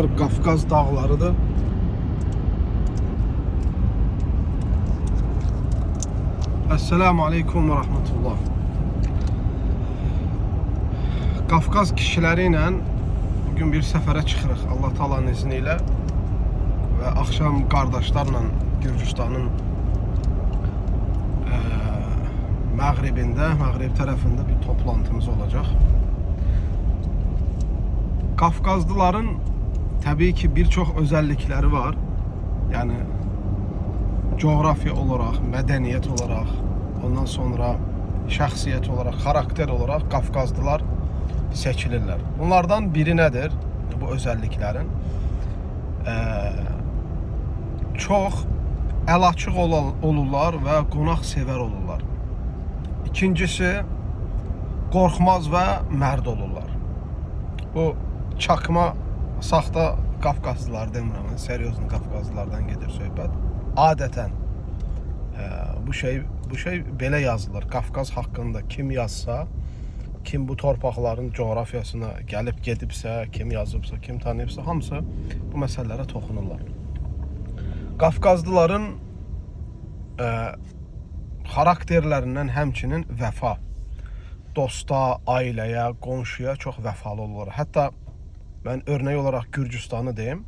Bunlar Qafqaz dağlarıdır. Esselamu Aleyküm və Rahmetullah. Qafqaz kişiləri ilə bugün bir səfərə çıxırıq Allah Taala'nın izni ilə və axşam qardaşlarla Gürcüstanın məğribində, məğrib tərəfində bir toplantımız olacaq. Qafqazlıların təbii ki bir çox özəllikləri var. Yəni coğrafiya olaraq, mədəniyyət olaraq, ondan sonra şəxsiyyət olaraq, xarakter olaraq Qafqazlılar seçilirlər. Bunlardan biri nədir? Bu özəlliklərin çox əl açıq olurlar və qonaq sevər olurlar. İkincisi, qorxmaz və mərd olurlar. Bu çakma saxta Qafqazlılar demirəm, mən seriozlu Qafqazlılardan gedir söhbət. Adətən bu şey belə yazılır. Qafqaz haqqında kim yazsa, kim bu torpaqların coğrafiyasına gəlib gedibsə, kim yazıbsa, kim tanıyıbsa, hamısı bu məsələlərə toxunurlar. Qafqazlıların xarakterlərindən həmçinin vəfa, dosta, ailəyə, qonşuya çox vəfalı olurlar. Hətta mən örnək olaraq Gürcüstanı deyim.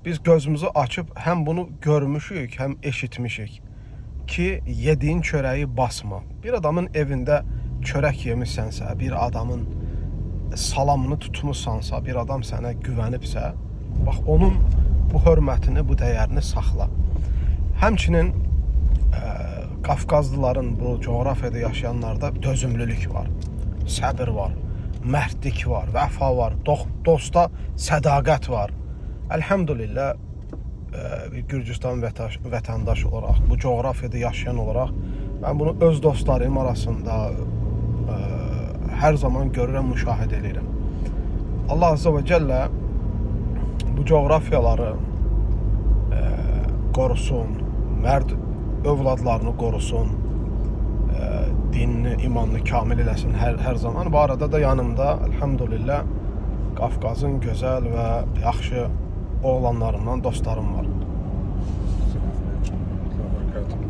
Biz gözümüzü açıb həm bunu görmüşük, həm eşitmişik ki, yediyin çörəyi basma. Bir adamın evində çörək yemisənsə, bir adamın salamını tutmusansa, bir adam sənə güvənibsə, bax onun bu hörmətini, bu dəyərini saxla. Həmçinin Qafqazlıların bu coğrafiyada yaşayanlarda dözümlülük var, səbir var, mərdlik var, vəfa var, dosta sədaqət var. Elhamdülillah bir Gürcüstan vətəndaş olaraq, bu coğrafiyada yaşayan olaraq mən bunu öz dostlarım arasında hər zaman görürəm, müşahidə eləyirəm. Allah Azze və Cəllə bu coğrafiyaları qorusun, mərd övladlarını qorusun, dinini, imanını kamil eləsin hər zaman. Bu arada da yanımda elhamdülillah Qafqazın gözəl və yaxşı oğlanlarından dostlarım var. Esselamu Aleyküm ve Rahmetullahi ve Berekatuhu.